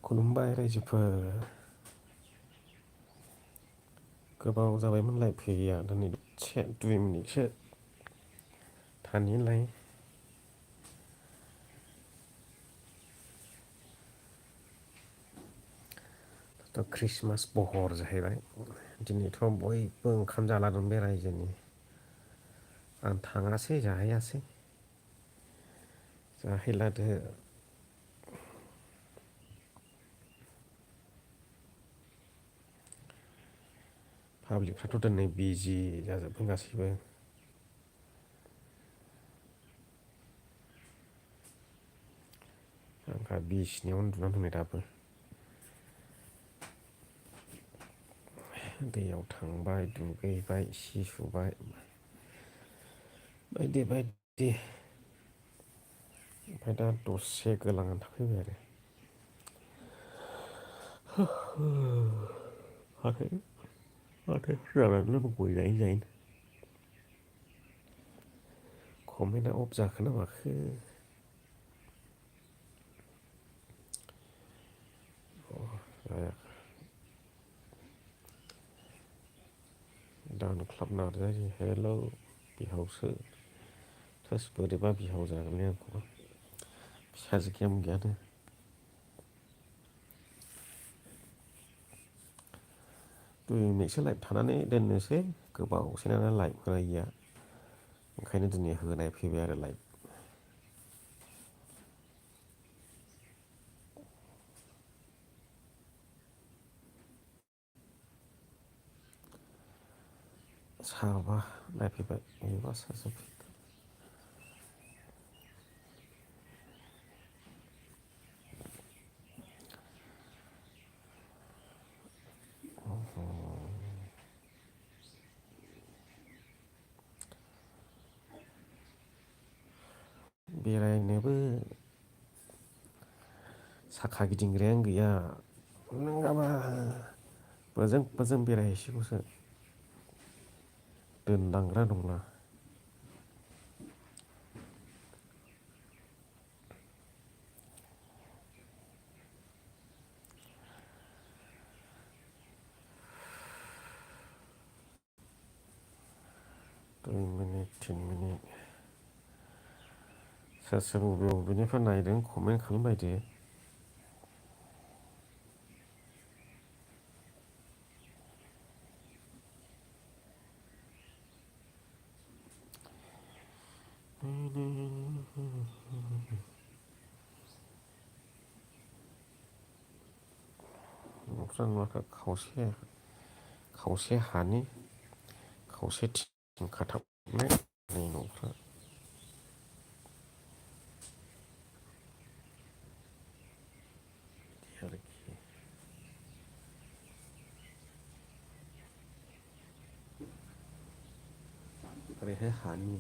खुलुमबाय रायजोफोर गोबाव जाबायमोनलाय फैया दिनै दसे 2 मिनिटसो थानिलाय थ' ख्रिस्टमास बहर जाहैबाय दिनैथ' बयबो ओंखाम जाला दं बे रायजोनि आं थाङासै जाहैयासै जाहैलादो पाब्लिकफ्राथ' दिनै बिजि जाजोबदों गासैबो आंहा बिसिनियाव उन्दुनानै दं नै दाबो दैयाव थांबाय दुगैबाय सि सुबाय बायदि बायदि ओमफ्राय दा दसे गोलांनानै थाफैबाय आरो हाथाय जानानैल' गय जायै जायै कमेन्टआ अफ जाखो ना माखो दानख्लाबना हरजायो हेलौ बिहावसो थोस बोरैबा बिहाव जागोनलै आंखौबा फिसाजो गैया मा गैयानो दिनैसो लाइभ थानानै दोननोसै गोबावसै नालाय लाइभ होनायैया ओंखायनो दिनै होनाय फैबाय आरो लाइभ साबा नायफैबाय एबा सासे बेरायनोबो साखा गिदिंग्रायानो गैया नङाबा बोजों बोजों बेरायहैसिगौसो दोनलांग्रा दंला दुइ मिनिट 3 मिनिट सोर सोर बबेनिफ्राय नायदों कमेन्ट खालामलायदो न'फ्रा नुवाखै खावसे हानि खावसे थिं खाथाबनाय नै न'फ्रा आरोखि ओरैहाय हानि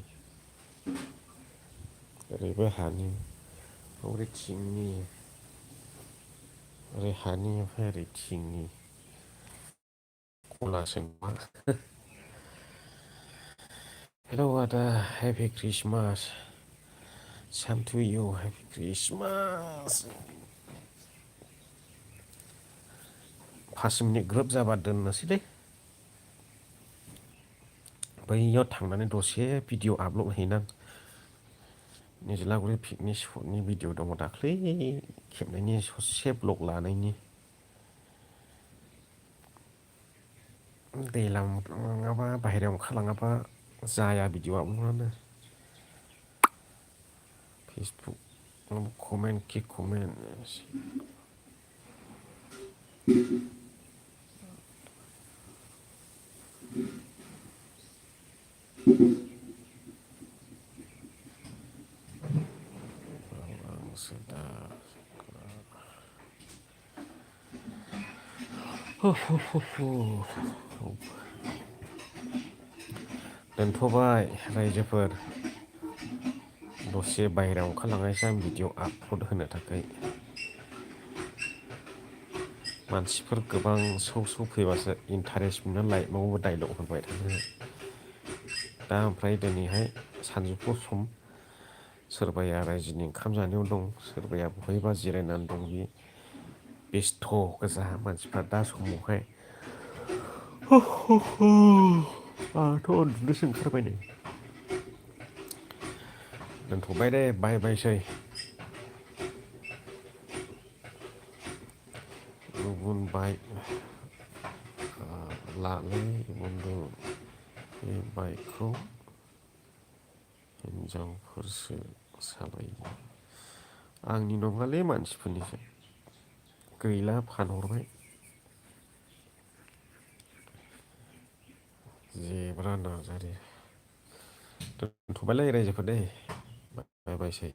ओरैबो हानि ओरै थिंनि ओरै हानि ओमफ्राय ओरै थिंनि खनासो मा हेलौ आदा happy Christmas same to you happy Christmas 5 minute ग्रोब जाबा दोननोसैलै बैयाव थांनानै दसे भिडिअ आपल'ड हैनां निजलागुरि पिकनिक स्पटनि भिडिअ दङ दाख्लै खेबनायनि ससे ब्लग लानायनि दैलां नङाबा बाहेरायाव ओंखारलाङाबा जाया भिडिअ आपल'डानो फेसबुक कमेन्ट कि कमेन्ट दा दोनथ'बाय रायजोफोर दसे बाहेरायाव ओंखारलांनायसै आं भिडिअ आपल'ड होनो थाखाय मानसिफोर गोबां सौ फैबासो इन्टारेस्ट मोनो लाइभआवबो डाइलग होबाय थानो दा ओमफ्राय दिनैहाय सानजौफु सम सोरबाया रायजोनि ओंखाम जानायाव दं सोरबाया बहायबा जिरायनानै दं बे बेस्थ' गोजा मानसिफ्रा दा समावहाय आंथ' उन्दुनोसो ओंखारबाय नै दोनथ'बाय दे बाय बायसै गुबुन बाइक लालै बन्दु बे बाइकखौ हिनजावफोरसो सालायो आंनि नङालै मानसिफोरनिसो गैला फानहरबाय जेब्रा नार्जारि दोनथ'बायलै रायजोफोर दे बाय बायसै